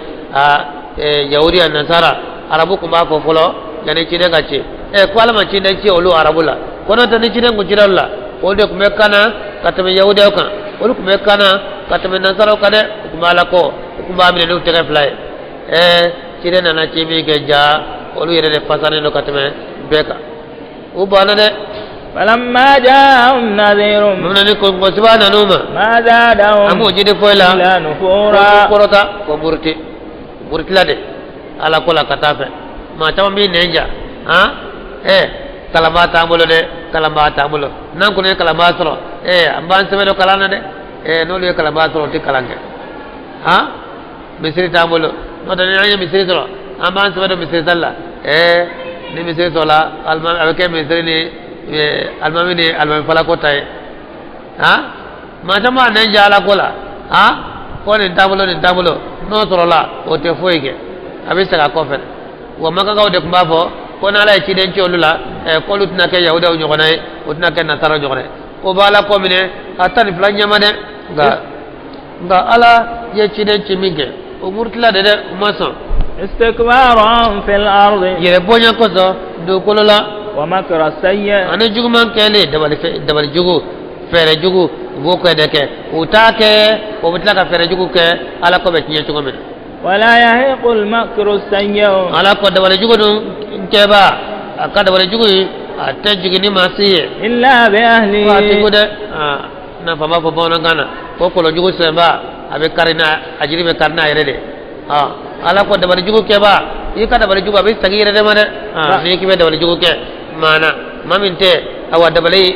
Yahudi a Nasara. Arabu tun b'a fɔ fɔlɔ yanni ciden ka ci, ko Ala ma ciden ci olu arabu la, ko n'o tɛ ni ciden kun cira olu la, olu de tun bɛ kana ka tɛmɛ Yahudiyaw kan, olu tun bɛ kana ka tɛmɛ Nasaraw kan dɛ. U tun b'a la kɔ, u tun b'a minɛ n'u tɛgɛ fila ye. Ciden nana ci min kɛ, ja olu yɛrɛ de fasanen don ka tɛmɛ bɛɛ kan, u banna dɛ. فلما جاءهم نذير Mun ni kungosiba nan'u ma, ما زادهم an m'o jidi foyi la إلا ko نفورا. Kɔrɔta ko muruti murutila de Ala ko la ka taa fɛ. Maa caman b'i nɛn ja han. Kalanbaa t'an bolo dɛ, kalanbaa t'an bolo. N'an kɔni ye kalanbaa sɔrɔ, an b'an sɛbɛ don kalan na dɛ. N'olu ye kalanbaa sɔrɔ, u tɛ kalan kɛ. Han, misiri t'an bolo, n'o tɛ ni an ye misiri sɔrɔ, an b'an sɛbɛ don misiri sali la. Ni misiri sɔrɔla, alimami a bɛ kɛ misiri ni alimami ni alimami falako ta ye. Han, maa caman b'a nɛn ja Ala ko la, han, ko nin taabolo, nin taabolo, n'o sɔrɔla, o tɛ foyi kɛ, a bɛ segin a kɔfɛ. Wa Makankaw de tun b'a fɔ ko n'Ala ye ciden ci olu la, k'olu tɛna kɛ Yahudaw ɲɔgɔnna ye, o tɛna kɛ Nasaraw ɲɔgɔnna ye. O bɛ Ala kɔ minɛ a 12 ɲɛma dɛ. Nka Ala ye ciden ci min kɛ O murutila de dɛ, u ma sɔn. استكبارا في الأرض. Yɛrɛ bonya kosɔn dugukolo la. ومكر السيء. Ani juguman kɛlen, dabali dabali jugu, fɛɛrɛ jugu, u b'o kɛ de kɛ. U t'a kɛ, o bɛ tila ka fɛɛrɛ jugu kɛ. Ala ko bɛ tiɲɛ cogo min na. ولا يحيق المكر السيء. Ala ko dabali jugu dun kɛba, a ka dabali jugu in, a tɛ jigin ni maa si ye. إلا بأهله. Ko a ti ko dɛ. Aa, n'a fɔ an b'a fɔ bamanankan na ko kɔlɔn jugu senba, a bɛ kari n'a a jiri bɛ kari n'a yɛrɛ de. Aa, ala ko dabali jugu kɛba, i ka dabali jugu, a bɛ segin i yɛrɛ de ma dɛ. Aa, n'i k'i bɛ dabali jugu kɛ maa na, maa min tɛ, awa, dabali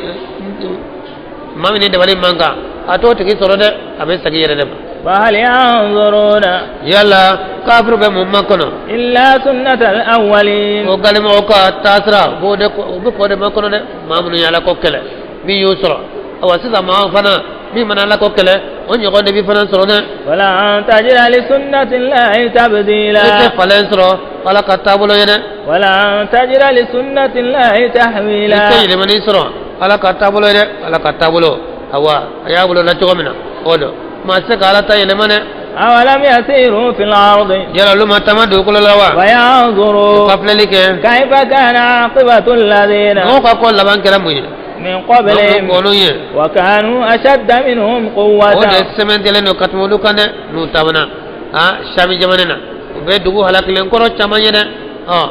maa min ni dabali man kan, a t'o tigi sɔrɔ dɛ, a bɛ segin i yɛrɛ de ma. فهل ينظرون Yala kafiru bɛ mun makɔnɔ? إلا سنة الأولين. O galimɔgɔw ka taasira, u b'o de, u bɛ k'o de makɔnɔ dɛ. Maa minnu ye ala ko kɛlɛ, min y'o sɔrɔ, awa, sisan maa fana min mana ala ko kɛlɛ, o ɲɔgɔn de b'i fana sɔrɔ dɛ. ولن تجد لسنة الله I tɛ تبديلا. falen sɔrɔ ala ka taabolo ye dɛ. ولن تجد لسنة الله I tɛ تحويلا. yɛlɛmani sɔrɔ ala ka taabolo ye dɛ. Ala ka taabolo, awa, a y'a bolo la cogo min na, o don. Maa tɛ se ka ala ta yɛlɛma dɛ. أولم يسيروا في الأرض Yala olu ma taama dugukolo la wa? وينظروا U ka filɛli kɛ. كيف كان عاقبة الذين Mɔgɔw ka ko laban kɛra mun ye? من قبلهم؟ Kɔnɔ ye. وكانوا أشد منهم O قوة. de sɛmɛntɛlen don ka tɛmɛ olu kan dɛ. N'u taamana a Sami jamana na, u bɛ dugu halakilen kɔrɔ caman ye dɛ. Ɔ,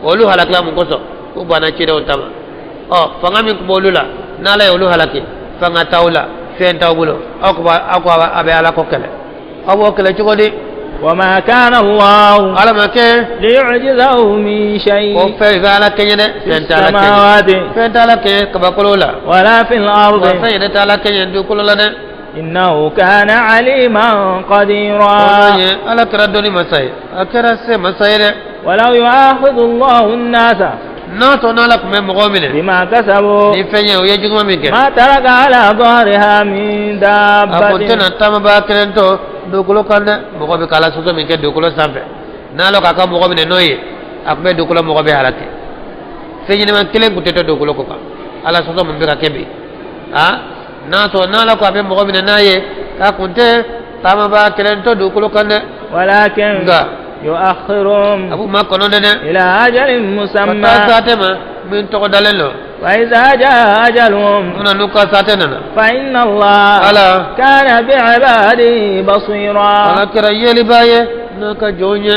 olu halakila mun kosɔn? U banna cidenw ta ma. Ɔ, fanga min tun b'olu la, n'ala ye olu halaki, fanga t'aw la, fɛn t'aw bolo, aw ko aw ko a bɛ ala ko kɛlɛ, aw b'o kɛlɛ cogo di? وما كان الله Ala ma kɛ ليعجزه من شيء ko fɛn bɛ ala kɛɲɛ dɛ. في Fɛn tɛ ala kɛɲɛ. السماوات Fɛn tɛ ala kɛɲɛ kabakolo la. ولا في الأرض. Wa fɛn yɛrɛ tɛ ala kɛɲɛ dugukolo la dɛ. إنه كان عليما قديرا. O ye ala kɛra dɔnni masa ye, a kɛra se masa ye dɛ. ولو يؤاخذ الله الناس N'a tɔ n'ala tun bɛ mɔgɔ minɛ بما كسبوا ni fɛn ye, o ye juguman min kɛ, ما ترك على ظهرها من a kun دابة. tɛna taamabaa kelen to dugukolo kan dɛ. Mɔgɔ bɛ k'ala sɔsɔ min kɛ dugukolo sanfɛ, n'ala k'a ka mɔgɔ minɛ n'o ye, a tun bɛ dugukolo mɔgɔ bɛ halaki, fɛn ɲɛnama kelen tun tɛ to dugukolo kɔ kan. Ala sɔsɔ min bɛ ka kɛ bi, a n'a sɔrɔ n'ala ko a bɛ mɔgɔ minɛ n'a ye, k'a kun tɛ taamabaa kelen to dugukolo kan dɛ. ولكن Nka يؤخرهم a b'u ma kɔnɔ dɛ إلى أجل ka taa مسمى. saatɛ ma min tɔgɔ dalen don. وإذا جاء أجلهم Mun na n'u ka saatɛ nana, فإن الله ala كان بعباده بصيرا. Ala kɛra yeliba ye n'a ka jɔnw ye.